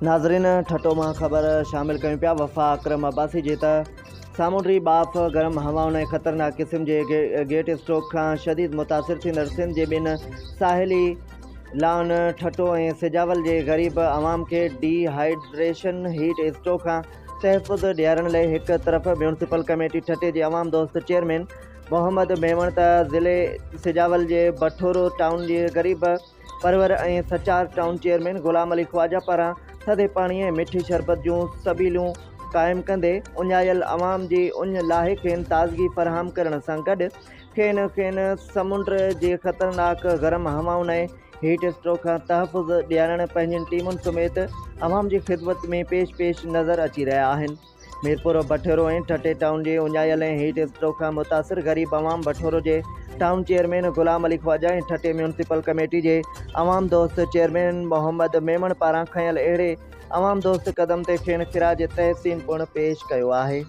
ناظرين ٺٽو مان خبر شامل ڪيون پيا وفا اڪرم عباسي جي ته سامونڊي ٻاڦ، گرم هوائن ۽ خطرناڪ قسم جي گيٽ اسٽروڪ کان شديد متاثر ٿيندڙ سنڌ جي ٻن ساحلي لائن ٺٽو ۽ سجاول جي غريب عوام کي ڊي هائيڊريشن هيٽ اسٽروڪ کان تحفظ ڏيارڻ لئي هڪ طرف ميونسپل ڪميٽي ٺٽي جي عوام دوست چيئرمين محمد ميمڻ ته ضلعي سجاول جي بٺورو ٽائون جي غريب پرور ۽ سچار ٽائون چيئرمين غلام علي خواجه پاران ٿڌي پاڻي ۽ مٺي شربت جون سبيلون قائم ڪندي اڃايل عوام جي اڃ لاهي کين تازگي فراهم ڪرڻ سان گڏ کين کين سمنڊ جي خطرناڪ گرم هوائن ۽ هيٽ اسٽروڪ کان تحفظ ڏيارڻ پنهنجين ٽيمن سميت عوام جي خدمت ۾ پيش پيش نظر اچي رهيا آهن. ميرپور بٺيرو ۽ ٺٽي ٽائون جي اڃايل ۽ هيٽ اسٽروڪ کان متاثر غريب عوام بٺورو جي town chairman Ghulam Ali Khawaja ۽ Thatta municipal committee جي عوام دوست چيئرمين محمد ميمڻ پاران کنيل اهڙي عوام دوست قدم تي کين خراج تحسين پڻ پيش ڪيو آهي.